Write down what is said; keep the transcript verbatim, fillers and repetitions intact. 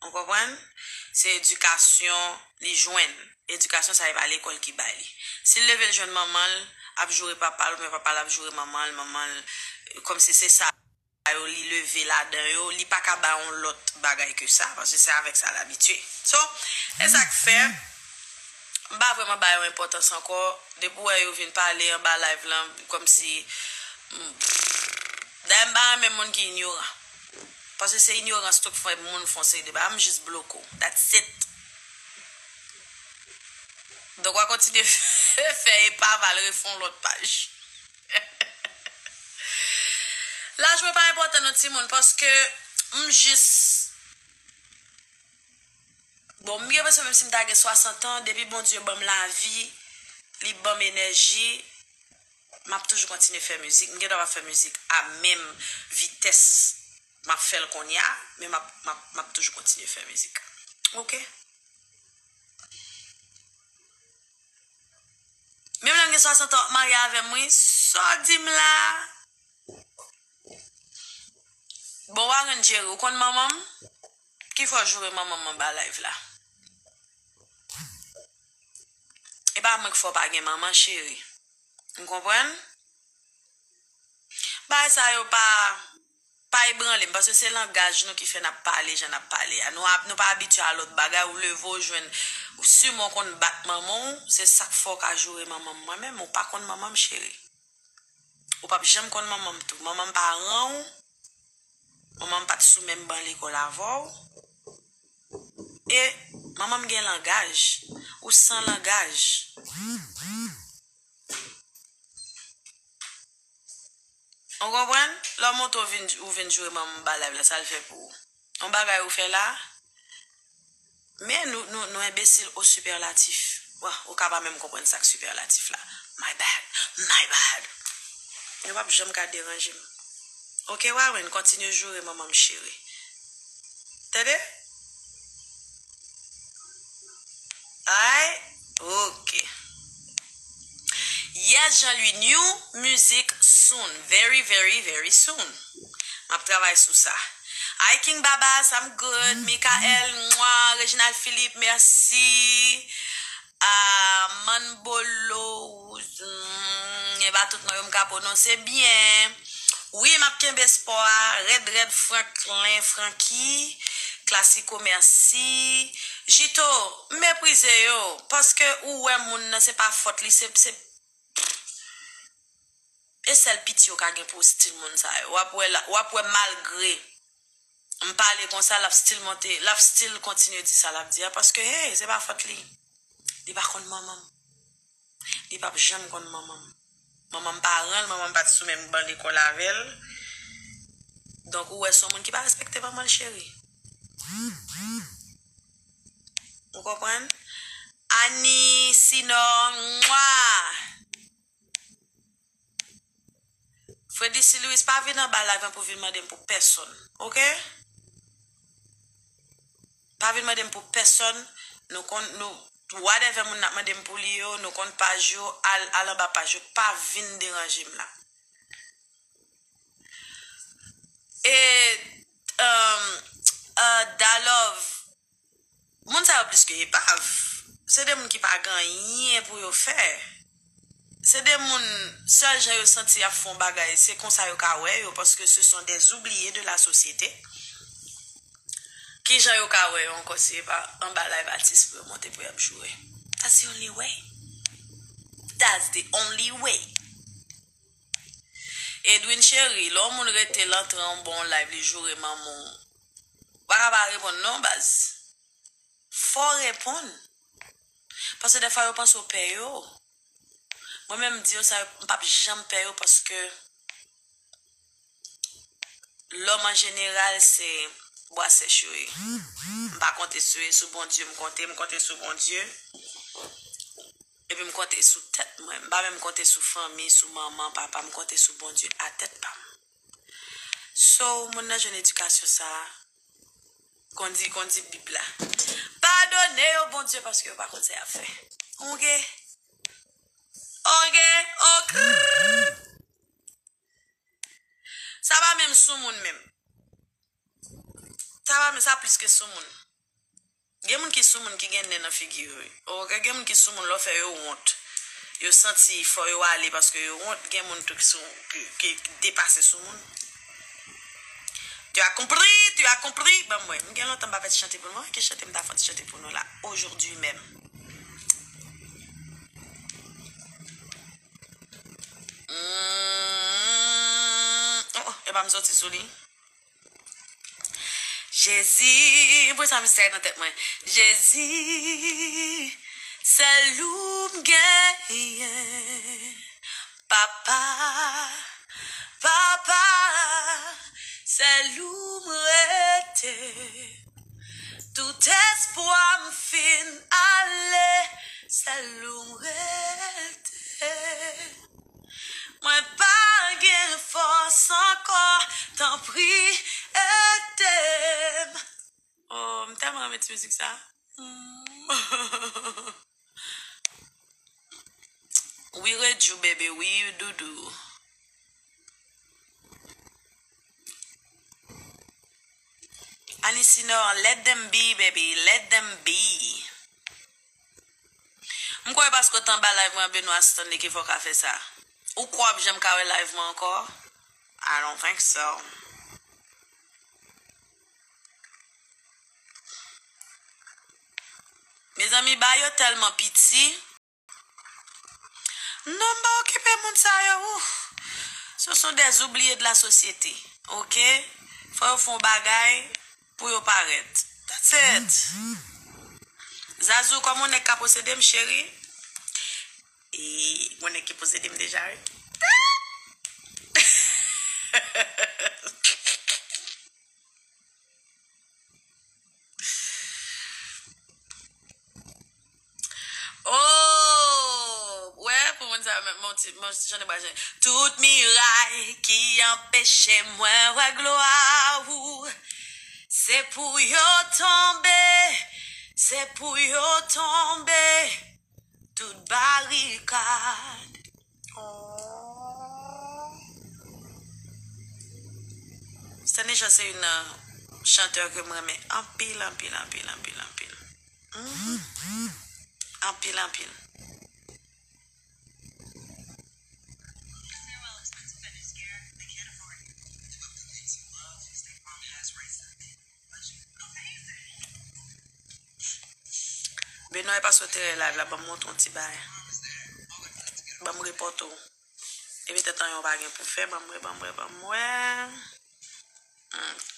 Ou konprann? Se edikasyon li jwenn. Edikasyon sa e pa lekòl ki bay li. Si l leve l jwenn manman l ap joure papa l, oubyen papa l ap joure manman l, manman l, kòmsi se sa yo li leve ladan yo, li pa ka ba yon lòt bagay ke sa, paske se avèk sa l abitye. So, e sa k fè, m pa vrèman ba yo enpòtans ankò. Depi w wè yo vin pale anba live lan, kòmsi, mm, dayè m pa renmen moun ki inyoran. Paske se inyorans tou k fè moun fè yon seri de bagay. M jis bloke w. That's it. Donk, w a kontinye fè epav al refè yon lòt paj. Laj mwen pa enpòtan non, timoun, paske m jis, bon, m gen enpresyon menm si m ta gen swasant an, depi Bondye ban m lavi, li ban m enèji, m ap toujou kontinye fè mizik. M gendwa p ap fè mizik a menm vitès m ap fè l kounye a, men m ap, m ap, m ap toujou kontinye fè mizik. Oke? Menm lè m gen swasant an, w ap marye avè m, wi. Sa w di m la? Bon, Warren Jerry, ou konn manman m? Ki fè w joure manman m anba live la? E pa mwen k fè w pa gen manman, cheri. Ou konprann? Bagay sa yo pa, pa ebranle m, paske se langaj nou ki fè n ap pale jan n ap pale a. Nou ap, nou pa abitye a lòt bagay, ou leve, w jwenn, ou siman w konn bat manman w, se sa k fè w ka joure manman m. Mwen menm, ou pa konn manman m, cheri. Ou p ap janm konn manman m tou. Manman m pa ran w. Manman m pa t sou menm ban lekòl avè w. E manman m gen langaj. Ou san langaj. Ou konprann? Lè w monte, w vin, ou vin joure manman m anba live la, sa l fè pou ou? Yon bagay ou fè la, men nou, nou, nou enbesil o sipèlatif. Bon, ou ka pa menm konprann sa k sipèlatif la. My bad, my bad. Yo p ap janm ka deranje m. Oke, Warren, kontinye joure manman m cheri. Tande? Ay, oke. Yes, Jean-Louis, new music soon. Very, very, very soon. M ap travay sou sa. Hi, King Babas, I'm good. Michael, mwa. Reginald Philippe, mèsi. Ah, Manbolo, mm, e pa tout non yo m ka pwononse byen. Wi, m ap kenbe espò a. Rèd, rèd, Franklin, Francky, Classico, mèsi. Jito, m meprize yo, paske ou wè moun nan, se pa fòt li, se, se, e sèl pitye w ka gen pou w stil moun sa yo. W ap wè la, w ap wè malgre m pale konsa, l ap still monte, l ap still kontinye di sa l ap di a, paske, hey, se pa fòt li. Li pa konn manman m. Li p ap janm konn manman m. Manman m pa ran l, manman m pa t sou menm ban lekòl avè l. Donk, ou wè, se yon moun ki pa respekte manman l, cheri. Ou konprann? Ani, Sinor, mwa! Freddy C. Louis, pa vin anba live lan pou vin mande m pou pèsonn, oke? Pa vin mande m pou pèsonn, nou konn, nou, whatever moun n ap mande m pou li yo, nou konn paj yo, al, al anba paj yo, pa vin deranje m la. E, um, uh, Dalove, moun sa yo plis ke epav. Se de moun ki pa gen anyen pou yo fè. Se de moun, sèl jan yo santi y ap fè yon bagay, se konsa yo ka wè yo, paske ce sont des oubliés de la société. Ki jan yo ka wè yo ankò si e pa anba live atis pou yo monte pou y ap joure? That's the only way. That's the only way. Edwin cheri, lè yon moun rete l antre anba yon live, li joure manman w, ou pa ka pa reponn non, baz. Fò w reponn. Paske dèfwa yo panse w pè yo. Mwen menm, m di yo sa, m p ap janm pè yo paske lòm an jeneral se bwa sèch yo ye. M pa konte sou, sou Bondye m konte, m konte sou Bondye. Epi m konte sou tèt mwen. M pa menm konte sou fanmi, sou manman, papa, m konte sou Bondye a tèt pa m. So, moun nan jwenn edikasyon sa a, kondi, kondi Bib la. Padone yo, Bondye, paske yo pa konn sa y ap fè. Oke? Oke? Oke? Sa pa menm soumoun menm. Sa pa menm, sa plis ke soumoun. Gen moun ki sou moun ki gen nen nan figi yo. Ou gen moun ki sou moun lè w fè yo wont. Yo santi fò yo ale paske yo wont. Gen moun tou ki sou ki, ki depase sou moun. Tu as compris, tu as compris. Ban m wè. M gen lontan m pa fè ti chante pou nou. Ki chante m ta fè ti chante pou nou la. Aujourd'hui même. Mm, oh, oh, e pa m soti sou li. Jezi, pou sa mistè nan tèt mwen. Jezi, sèl ou m genyen. Papa, papa, sèl ou m rete. Tout espwa m fin ale, sèl ou m rete. Mwen pa gen fòs ankò, tanpri, ede m. Oh, m tèlman renmen ti mizik sa. Mm. Wi, Redjou, bebe, wi, doudou. Anisinor, let them be, baby, let them be. M kwè paske w t anba live mwen, Benoit Stanley, ki fè w ka fè sa. Ou kwè w ap janm ka wè live mwen ankò? I don't think so. Mezanmi, ba yo tèlman piti. Non, m pa okipe moun sa yo. Ouh. Ce sont des oubliés de la société. Ok? Fò yo fè yon bagay pou yo parèt. That's it. Zazou, kòman yon nèg ka posede m, cheri? E, yon nèg ki posede m deja, wi. Oh, wè, pou moun sa, men, mon ti, mon ti chante bwa jen. Tout miray ki anpeche mwen wè glwa ou, se pou yo tonbe, se pou yo tonbe, tout barikad. Oh. Stanley Jean se youn nan chantè ke m renmen anpil, anpil, anpil, anpil, anpil. Mhm. Anpil, anpil. Benoit, e pa sou teren live la, ban m montre yon ti bagay. Ban m repòte w. E petèt anyen w pa gen pou fè, ban m wè, ban m wè, ban m wè. Hmm.